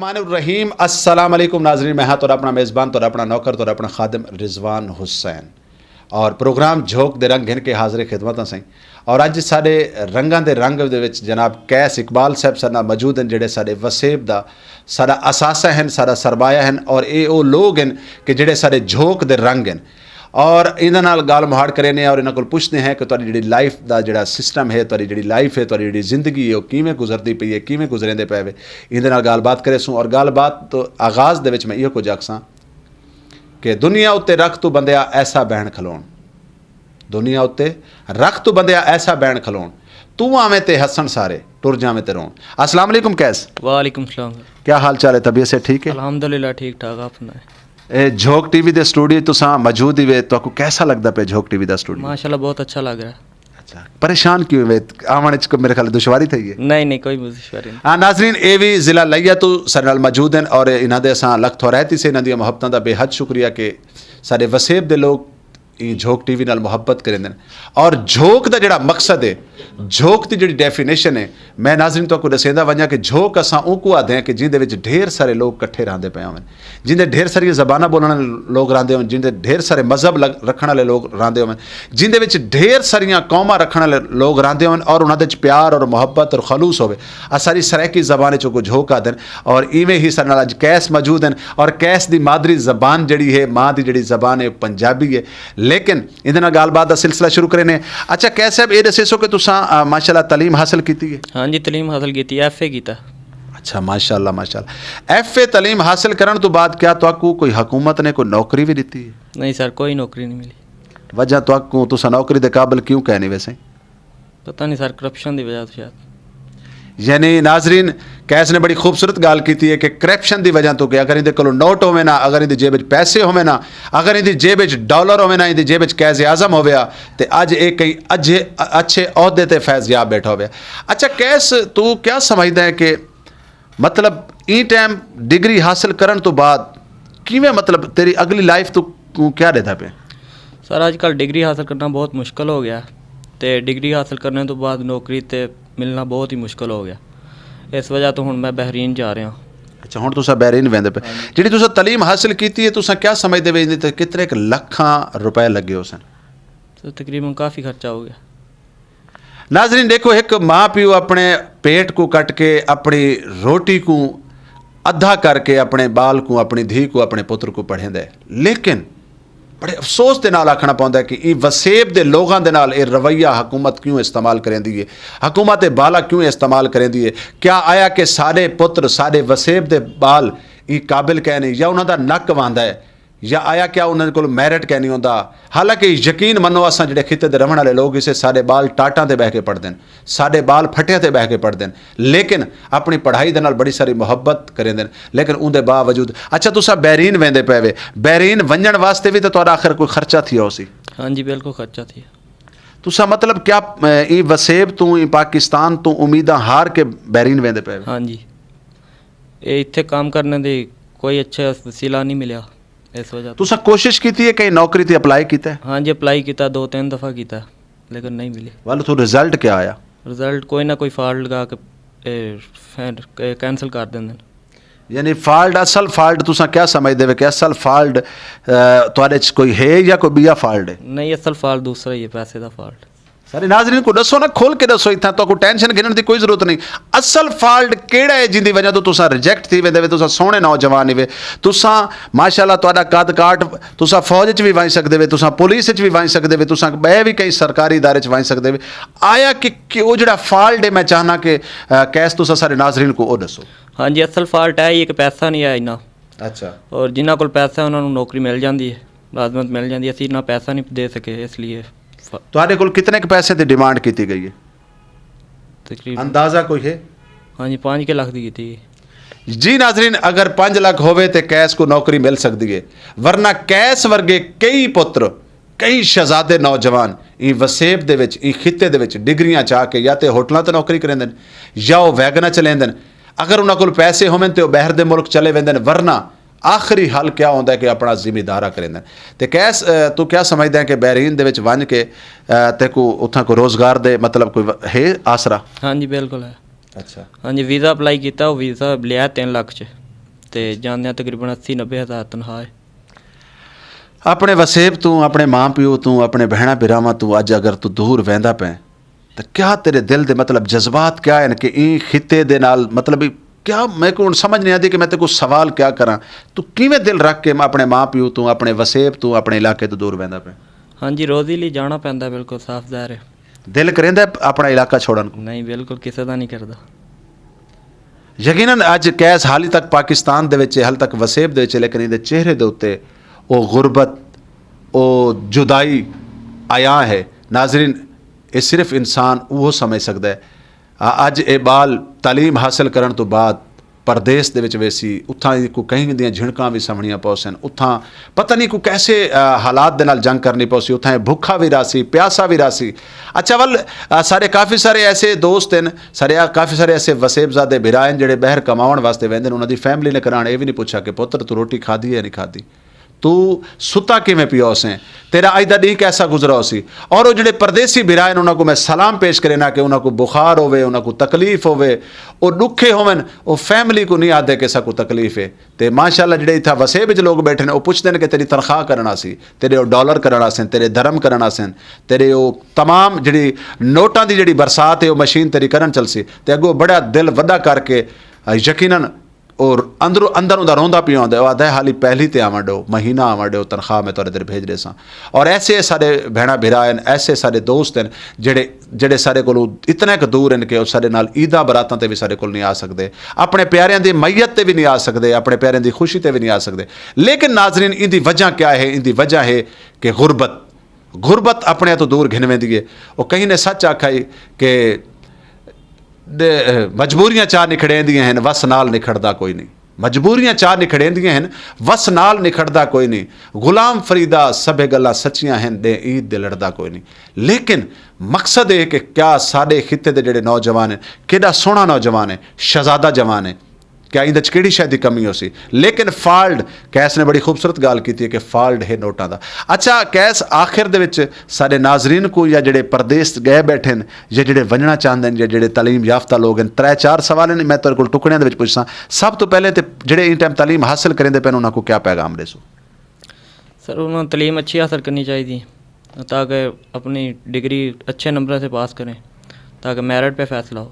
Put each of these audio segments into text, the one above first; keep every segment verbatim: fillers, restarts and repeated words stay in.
الرحمن الرحیم۔ السلام علیکم ناظرین، میں ہاں تہاڈا اپنا میزبان، تہاڈا اپنا نوکر، تہاڈا اپنا خادم رضوان حسین۔ اور پروگرام جھوک دے رنگ گھن کے حاضر خدمت ہاں سائیں۔ اور اج ساڈے رنگاں دے رنگ دے وچ جناب قیس اقبال صاحب ساڈے نال موجود ہیں، جڑے ساڈے وسیب دا ساڈا اثاثہ ہیں، ساڈا سرمایہ ہیں، اور اے او لوگ ہیں کہ جڑے ساڈے جھوک دے رنگ ہیں۔ اور انہاں نال گال مہاڑ کرے نے اور انہاں کول پوچھدے ہیں کہ تہاڈی جڑی لائف دا جڑا سسٹم ہے، تہاڈی جڑی لائف ہے، تہاڈی جڑی زندگی ہے، او کیویں گزردی پئی ہے، کیویں گزریندے پئے وے۔ انہاں نال گال بات کرے سوں۔ اور گال بات تو آغاز دے وچ میں ایہو کچھ آکھساں کہ دنیا اُتے رکھ تو بندیا ایسا بہن کھلون، دنیا اُتے رکھ تو بندیا ایسا بہن کھلون، تو آویں تے ہسن سارے، ٹر جاویں تے رون۔ السلام علیکم قیس۔ وعلیکم السلام سر۔ کیا حال چال ہے؟ طبیعت سے ٹھیک ہے؟ الحمدللہ ٹھیک ٹھاک، آپ سنائیں؟ اے جھوک ٹی وی دے سٹوڈیو تساں موجود ہی وے، تہاکوں کیسا لگدا پیا جھوک ٹی وی دا سٹوڈیو؟ ماشاءاللہ بہت اچھا لگ رہا ہے۔ اچھا، پریشان کیوں ہوئے؟ آون وچ کوئی میرے خیال دشواری تھئی ہے؟ نہیں نہیں، کوئی دشواری نہیں۔ ہاں ناظرین، اے وی ضلع لیا تو سارے نال موجود ہیں اور انہاں دے اساں لکھ تھورائتی سے انہاں دی محبتاں دا بے حد شکریہ کہ سارے وسیب دے لوگ ایں جھوک ٹی وی نال محبت کریندے نے۔ اور جھوک دا جڑا مقصد ہے، جھوک دی جڑی ڈیفینیشن ہے، میں ناظرین تو کو دسیندا ونجا کہ جھوک اساں اونکو آدھے ہیں کہ جیندے وچ ڈھیر سارے لوگ کٹھے راندے پے ہون، جیندے ڈھیر ساری زباناں بولن والے لوگ راندے ہون، جیندے ڈھیر سارے مذہب لگ- رکھن والے لوگ راندے ہون، جیندے وچ ڈھیر ساریاں قوماں رکھن والے لوگ راندے ہون اور انہاں دے وچ پیار اور محبت اور خلوص ہوے۔ آ ساری سرائیکی زبان وچ کو جھوک آدھے ہیں۔ اور ایویں ہی سارے نال اج قیس موجود ہیں۔ اور قیس دی مادری زبان جڑی ہے، ماں دی جڑی زبان ہے، پنجابی ہے۔ لیکن ایندے نال گل بات دا سلسلہ شروع کرے نے۔ اچھا قیس صاحب، اے دسے سو کہ تساں، آ، ماشاءاللہ تعلیم حاصل کیتی ہے؟ ہاں جی، تعلیم حاصل کیتی، ایف اے کیتا۔ اچھا، ماشاءاللہ، ماشاءاللہ۔ ایف اے تعلیم حاصل کرن تو بعد کیا تہاکوں کوئی حکومت نے کوئی نوکری بھی دتی ہے؟ نہیں سر، کوئی نوکری نہیں ملی۔ وجہ تہاکوں تساں نوکری دے قابل کیوں کہنے ویسے؟ پتہ نہیں سر، کرپشن دی وجہ تو شاید۔ یعنی ناظرین، قیس نے بڑی خوبصورت گل کیتی ہے کہ کرپشن دی وجہ تو کہ اگر ایندے کولوں نوٹ ہووے نا، اگر ایندی جیب وچ پیسے ہووے نا، اگر ایندی جیب وچ ڈالر ہووے نا، ایندی جیب وچ قیس اعظم ہووے آ، تے اج اے کئی اجھے اچھے عہدے تے فیض یاب بیٹھا ہووے۔ اچھا قیس، تو کیا سمجھدا ہے کہ مطلب، ایں ٹائم ڈگری حاصل کرن تو بعد کیویں، مطلب، تیری اگلی لائف تو کوں کیا دیتا پہ؟ سر، اج کل ڈگری حاصل کرنا بہت مشکل ہو گیا، تے ڈگری حاصل کرنے تو بعد نوکری تے ملنا بہت ہی مشکل ہو گیا۔ اس وجہ تو ہن میں بحرین جا رہا ہاں۔ اچھا، ہن تساں بحرین ویندے پے۔ ہاں جی۔ جڑی تساں تعلیم حاصل کیتی ہے، تساں کیا سمجھدے وے، ایندے تے کتنے ک لکھاں روپے لگے ہو سن؟ سر، تقریباً کافی خرچہ ہو گیا۔ ناظرین دیکھو، ایک ماں پیو اپنے پیٹ کو کٹ کے، اپنی روٹی کو ادھا کر کے، اپنے بال کو، اپنی دھی کو، اپنے پتر کو پڑھیں دے، لیکن بڑے افسوس دے نال آکھنا پوندا ہے کہ ای وسیب دے لوگاں دے نال اے رویہ حکومت کیوں استعمال کریندی ہے؟ حکومت بالا کیوں استعمال کریندی ہے؟ کیا آیا کہ سارے پتر، سارے وسیب دے بال ای قابل کہنے یا انہاں دا نک واندا ہے؟ یا آیا کیا انہاں کول میرٹ کہنی ہوندا؟ حالانکہ یقین منو، اساں جڑے خطے دے رہن والے لوگ، اسے سارے بال ٹاٹاں تے بہ کے پڑھدے ہیں، سارے بال پھٹیاں تے بہ کے پڑھدے ہیں، لیکن اپنی پڑھائی دے نال بڑی ساری محبت کریندے ہیں۔ لیکن اون دے باوجود، اچھا، تساں بحرین ویندے پے وے، بحرین ونجن واسطے بھی تے تہاڈا آخر کوئی خرچہ تھیا ہو سی؟ ہاں جی، بالکل خرچہ تھیا۔ تساں مطلب کیا، اے، ای وسیب تو، ای پاکستان تو امیداں ہار کے بحرین ویندے پے وے؟ ہاں جی، اے اتھے کام کرنے دی کوئی اچھا وسیلہ نہیں ملیا۔ اس وجہ تو تساں کوشش کیتی ہے، کہیں نوکری تے اپلائی کیتا ہے؟ ہاں جی، اپلائی کیتا، دو تین دفعہ کیتا، لیکن نہیں ملی۔ ول تو رزلٹ کیا آیا؟ رزلٹ کوئی نہ کوئی فالٹ لگا کے، اے، فین-، اے، کینسل کر دیندے نے۔ یعنی فالٹ، اصل فالٹ تساں کیا سمجھدے وے کہ اصل فالٹ، اے، تہاڈے چ کوئی ہے یا کوئی بیا فالٹ ہے؟ نہیں، اصل فالٹ دوسرا ہی ہے، پیسے دا فالٹ۔ سارے ناظرین کو دسو نا، کھول کے دسو، اتنا تو کوئی ٹینشن گھنن دی کوئی ضرورت نہیں۔ اصل فالٹ کیڑا ہے جن دی وجہ تو تساں ریجیکٹ تھی ویندے وے؟ تساں سوہنے نوجوان ہی وے، تساں ماشاءاللہ تہاڈا قد کاٹ، تساں فوج وچ بھی ونج سکدے وے، تساں پولیس وچ بھی ونج سکدے وے، تساں بے بھی کئی سرکاری ادارے وچ ونج سکدے وے۔ آیا کہ، کہ او جڑا فالٹ ہے، میں چاہنا کہ، آ، کیس تساں سارے ناظرین کو او دسو۔ ہاں جی، اصل فالٹ ہے یہ کہ پیسہ نہیں ہے اتنا۔ اچھا۔ اور جنہاں کول پیسہ ہے، انہاں نوں نوکری مل جاندی ہے، ملازمت مل جاندی ہے، اسی اتنا پیسہ نہیں دے سکے، اس لیے ف- تہاڈے کول کتنے ک پیسے دی ڈیمانڈ کیتی گئی ہے؟ تقریباً اندازہ کوئی ہے؟ ہاں جی، پانچ کے لاکھ دی کیتی۔ جی ناظرین، اگر پانچ لاکھ ہووے تے کیس کو نوکری مل سکدی ہے، ورنہ کیس ورگے کئی پتر، کئی شہزادے نوجوان ای وسیب دے وچ، ای خطے دے وچ ڈگریاں چا کے یا تے ہوٹلاں تے نوکری کریندن یا او ویگناں چلیندن۔ اگر انہاں کول پیسے ہوون تے او باہر دے ملک چلے ویندن، ورنہ آخری حل کیا ہوندا ہے کہ اپنا ذمہ دارا کریندن۔ تے کیس، اے، تو کیا سمجھدا ہے کہ بحرین دے وچ ونج کے، اے، تے کو اتھاں کو روزگار دے مطلب کوئی و-، ہے آسرا؟ ہاں جی، بالکل ہے۔ اچھا۔ ہاں جی، ویزا اپلائی کیتا، او ویزا لیا تین لاکھ چ۔ تے جاندیاں تقریباً اسی نبے ہزار تنخواہ ہے۔ اپنے وسیب توں، اپنے ماں پیو توں، اپنے بہناں بھراواں توں اج اگر تو دور ویندا پے، تے کیا تیرے دل دے، مطلب، جذبات کیا ہیں کہ این خطے دے نال، مطلب، کیا میں کو ہن سمجھ نہیں آتی کہ میں تے کو سوال کیا کراں؟ تو کیویں دل رکھ کے اپنے ماں پیو توں، اپنے وسیب توں، اپنے علاقے توں دور ویندا پے؟ ہاں جی، روزی لئی جانا پیندا، بالکل صاف ظاہر ہے۔ دل کریندا ہے اپنا علاقہ چھوڑن کو؟ نہیں، بالکل کسے دا نہیں کردا۔ یقیناً اج کیس حالی تک پاکستان دے وچ ہے، حال تک وسیب دے وچ ہے، لیکن ایندے چہرے دے اُتے او غربت، او جدائی آیا ہے۔ ناظرین، اے صرف انسان اوہو سمجھ سکدا ہے۔ آ-، اج اے بال تعلیم حاصل کرن تو بعد پردیس دے وچ ویسی، اتھاں کو کہیں دیاں جھنکاں وی سامنیاں پوسن، اتھاں پتہ نہیں کو کیسے، آ، حالات دے نال جنگ کرنی پوسی، اتھاں اے بھکھا وی راسی، پیاسا وی راسی۔ اچھا، ول، آ، سارے کافی سارے ایسے دوست ہیں، سارے آ، کافی سارے ایسے وسیب زادے بھرا ہیں جڑے بہر کماون واسطے ویندے نے، انہاں دی فیملی نے کرانے اے وی نہیں پوچھا کہ پتر تو روٹی کھادی ہے یا نہیں کھادی، تو ستا کیویں پیا ہوسیں، تیرا اج دا دن کیسا گزرا ہوسی۔ اور وہ جڑے پردیسی بھرا ہیں، انہاں کو میں سلام پیش کرنا کہ انہاں کو بخار ہوے، انہاں کو تکلیف ہوے، وہ دکھے ہوون، وہ فیملی کو نہیں آدھے کہ سا کو تکلیف ہے۔ تے ماشاءاللہ جڑے اتھا وسیب وچ لوگ بیٹھے نے، وہ پوچھتے ہیں کہ تیری تنخواہ کرنا سی، تیرے وہ ڈالر کرنا سن، تیرے درم کرنا سن، تیرے وہ تمام جڑی نوٹاں دی جڑی برسات ہے، وہ مشین تیری کرن چل سی۔ تے اگوں بڑا دل وڈا کر کے، آ، یقیناً اور اندروں، اندروں دا روندا پیا ہوندا ہے، او آدھا ہے، "حالی پہلی تے آون ڈو، مہینہ آون ڈو، تنخواہ میں تہاڈے ادھر بھیج دے ساں۔" اور ایسے سارے بھینا بھرا ہیں، ایسے سارے دوست ہیں، جڑے، جڑے سارے کولوں اتنے ک دور ہیں کہ او سارے نال عیداں براتاں تے وی سارے کول نہیں آ سکدے، اپنے پیاریاں دی میت تے وی نہیں آ سکدے، اپنے پیاریاں دی خوشی تے وی نہیں آ سکدے۔ لیکن ناظرین، ان دی وجہ کیا ہے؟ ان دی وجہ ہے کہ غربت، غربت اپنے تو دور گھن ویندی ہے۔ او کہیں نے سچ آکھا ہے کہ دے، مجبوریاں چا نکھڑیندیاں ہن، وس نال نکھڑدا کوئی نہیں۔ مجبوریاں چا نکھڑیندیاں ہن، وس نال نکھڑدا کوئی نہیں۔ غلام فریدا سبھے گلاں سچیاں ہن، دے عید دے لڑدا کوئی نہیں۔ لیکن مقصد اے کہ کیا ساڈے خطے دے جڑے نوجوان ہیں، کیڈا سوہنا نوجوان ہے، شہزادہ جوان ہے، کیا ایندے چ کیڑی شے دی کمی ہو سی؟ لیکن فالڈ، کیس نے بڑی خوبصورت گل کیتی ہے کہ فالڈ ہے نوٹاں دا۔ اچھا، کیس آخر دے وچ سارے ناظرین کو یا جڑے پردیس گئے بیٹھے ہیں یا جڑے ونجنا چاہندے ہیں یا جڑے تعلیم یافتہ لوگ ہیں، ترے چار سوال ہیں، میں تیرے کول ٹکڑیاں دے وچ پوچھساں۔ سب تو پہلے تے جڑے ان ٹائم تعلیم حاصل کریندے پے نے، انہاں کو کیا پیغام دے سو؟ سر، انہوں نے تعلیم اچھی حاصل کرنی چاہیے تاکہ اپنی ڈگری اچھے نمبر سے پاس کریں، تاکہ میرٹ پہ فیصلہ ہو۔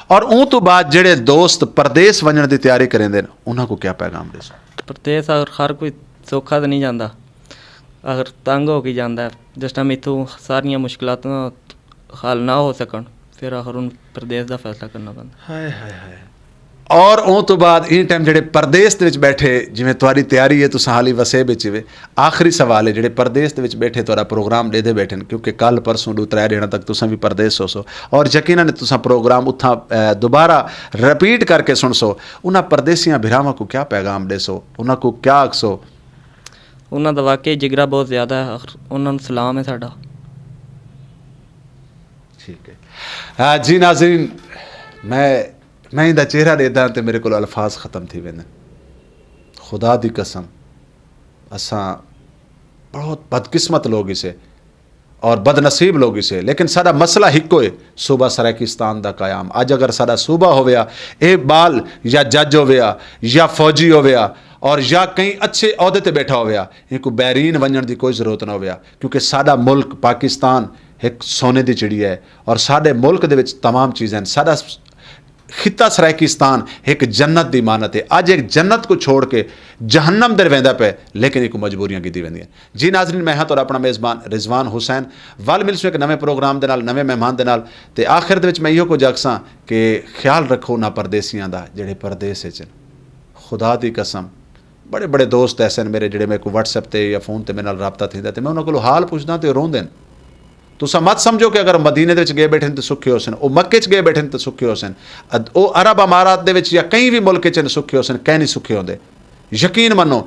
اور اون تو بعد جڑے دوست پردیس ونجن دی تیاری کریندے نے، انہاں کو کیا پیغام دے سو؟ پردیس اگر ہر کوئی سوکھا تو نہیں جاندا، اگر تنگ ہو کے جاندا ہے، جس ٹائم اتھوں ساریاں مشکلاتاں حل نہ ہو سکن، پھر آخر ان پردیس دا فیصلہ کرنا پیندا۔ ہائے ہائے ہائے۔ اور اون تو بعد ان ٹائم جڑے پردیس دے وچ بیٹھے، جویں تہاڈی تیاری ہے، تساں حالی وسیب وچ وے، آخری سوال ہے، جڑے پردیس دے وچ بیٹھے تہاڈا پروگرام دے دے بیٹھے نے، کیونکہ کل پرسوں دو ترے دناں تک تساں بھی پردیس ہو سو، اور یقیناً تساں پروگرام اتھاں، اے، دوبارہ ریپیٹ کر کے سن سو۔ انہاں پردیسیاں بھراواں کو کیا پیغام دے سو؟ انہاں کو کیا آکھ سو؟ انہاں دا واقعی جگرا بہت زیادہ ہے، اور انہاں نوں سلام ہے ساڈا۔ ٹھیک ہے۔ آ، جی ناظرین، میں، میں ایندا چہرہ ڈیداں تے میرے کول الفاظ ختم تھی ویندے۔ خدا دی قسم، اساں بہت بدقسمت لوگ اسے اور بدنصیب لوگ اسے، لیکن ساڈا مسئلہ ہکو ہے، صوبہ سرائیکستان دا قیام۔ اج اگر ساڈا صوبہ ہویا، اے بال یا جج ہویا یا فوجی ہویا اور یا کہیں اچھے عہدے تے بیٹھا ہویا، ان کو بیرین ونجن دی کوئی ضرورت نہ ہویا، کیونکہ ساڈا ملک پاکستان ایک سونے دی چڑیا ہے، اور ساڈے ملک دے وچ تمام چیزاں ہیں۔ ساڈا خطہ سرائیکستان ایک جنت دی مانت ہے۔ اج ایک جنت کو چھوڑ کے جہنم در ویندا پے، لیکن ایک مجبوریاں کیتی ویندیاں۔ جی ناظرین، میں ہاں تہاڈا اپنا میزبان رضوان حسین۔ ول ملسوں ایک نویں پروگرام دے نال، نویں مہمان دے نال۔ تے آخر دے وچ میں ایہو کچھ آکھساں کہ خیال رکھو نہ پردیسیاں دا، جڑے پردیس وچ ہن۔ خدا دی قسم، بڑے بڑے دوست ایسے ہیں میرے، جڑے میرے کو واٹس ایپ تے یا فون تے میرے نال رابطہ تھیندا، تے میں انہاں کولوں حال پوچھدا تے او روندے نے۔ تساں مت سمجھو کہ اگر مدینے دے وچ گئے بیٹھے نے تے سکھے ہو سن، او مکے چ گئے بیٹھے نے تے سکھے ہو سن، اد-، او عرب امارات دے وچ یا کہیں بھی ملک چ نے سکھے ہو سن، کہیں نہیں سکھے ہوندے۔ یقین منو،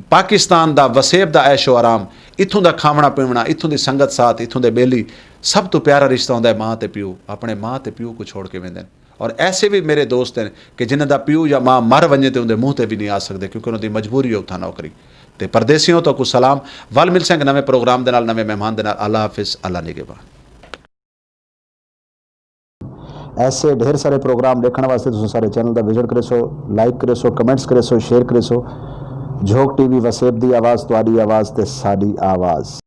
پاکستان دا وسیب دا عیش و آرام، اتھوں دا کھاونا پیونا، اتھوں دی سنگت ساتھ، اتھوں دے بیلی، سب تو پیارا رشتہ ہوندا ہے ماں تے پیو۔ اپنے ماں تے پیو کو چھوڑ کے ویندے نے۔ اور ایسے بھی میرے دوست ہیں کہ جنہاں دا پیو یا ماں مر ونجے تے اوندے منہ تے بھی نہیں آ سکدے، کیونکہ انہاں دی مجبوری ہے اتھاں نوکری۔ تے پردیسیوں تو کو سلام، ول ملساں ایک نویں پروگرام دے نال، نویں مہمان دے نال۔ اللہ حافظ، اللہ نگہبان۔ ایسے ڈھیر سارے پروگرام دیکھن واسطے تساں سارے چینل دا وزٹ کرے سو، لائک کرے سو، کمنٹس کرے سو، شیئر کرے سو۔ جھوک ٹی وی، وسیب دی آواز، تہاڈی آواز تے ساڈی آواز۔